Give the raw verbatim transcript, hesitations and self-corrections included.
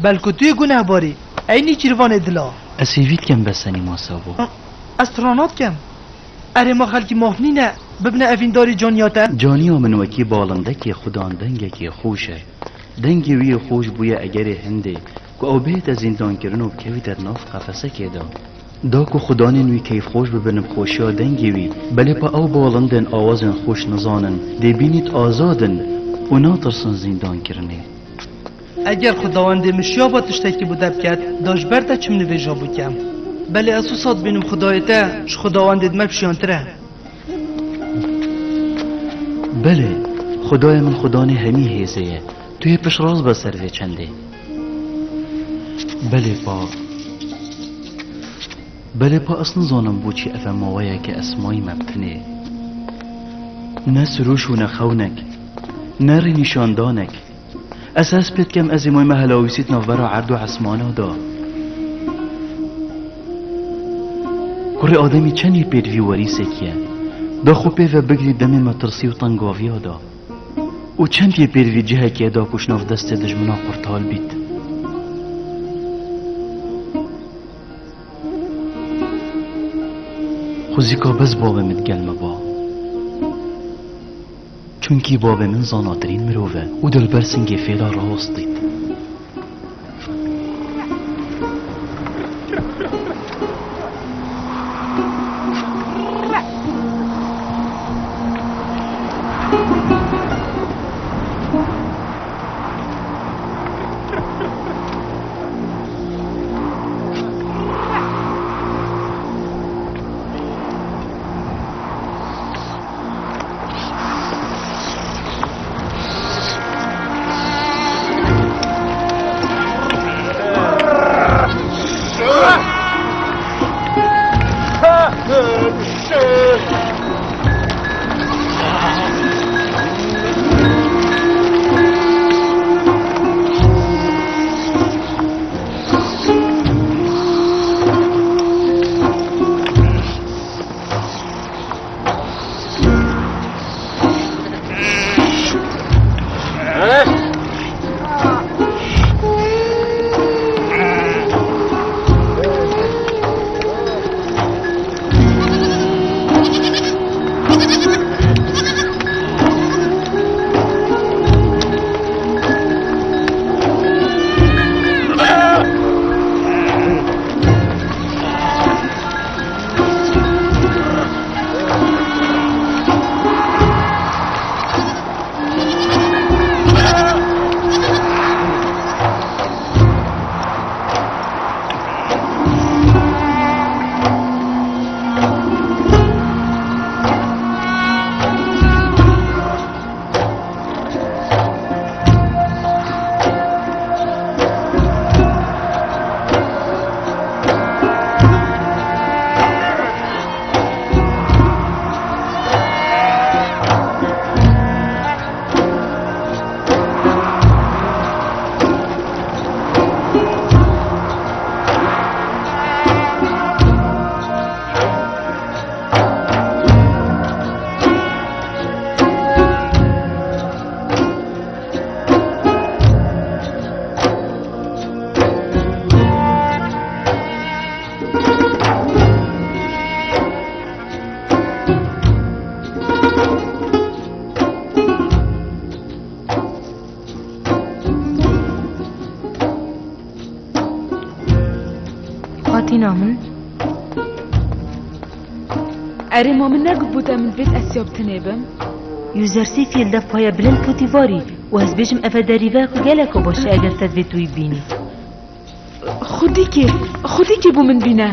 Belku tu yê gunehbarî. Ey nêçîrvanê dila. Ez hêvî dikem besenî masa bo. Ez tu ra nadikem. Erê ma xelkî maf nîne, bibine evîndarî caniya te? Caniya min wekî balindekê xudan dengekê xweş e. Dengê wî yê xweş bûye egerê hindê, ku ew bihête zîndankirin û bikevîte di nav qefesekê de. Da ku xudanên wî keyfxweş bibin bi xweşiya dengê wî, belê pa ew balindên awazên xweş nizanin, dê bînît azad in û natirsin zîndankirinê. Eger xudawendê min şiyaba tiştekî bo te biket, da ji ber te çi min nivêja bo kem? Belê ez wisa dibînim xudayê te ji xudawendê di me bi şiyantir e. Belê, xudayê min xudanê hemî hêzê ye. Tu yê piştrast be ser vê çendê. Belê pa. Belê pa ez nizanim bo çi ev e maweyeke ez mayîme bi tinê. Ne sirûş û ne xewnek, ne rênîşandanek. Ez hest pê dikem ez ê mayîme helawîsî di navbera erd û esmana de. Kurê Ademî çend yê pêdivî werîsekî ye. Da xwe pê ve bigirî demê metirsî û tengaviya de. Û çend yê pêdivî cihekê ye da ku ji nav destê dijmina qurtal bît. Xwezîka bes bavê min digel me ba. Çunkî bavê min zanatirîn mirov e û di li ber singê fêla rawestît. Hatîna min. Erê, ma min negot bo te min divêt ez siya bi tinê bim? Yûzersî fîl dev paya bilind Potîfarî û ez bêjim ev e derîveyek geleko baş e eger te divêt wî bînî. Xwedîkê, xwedîkê bo min bîne.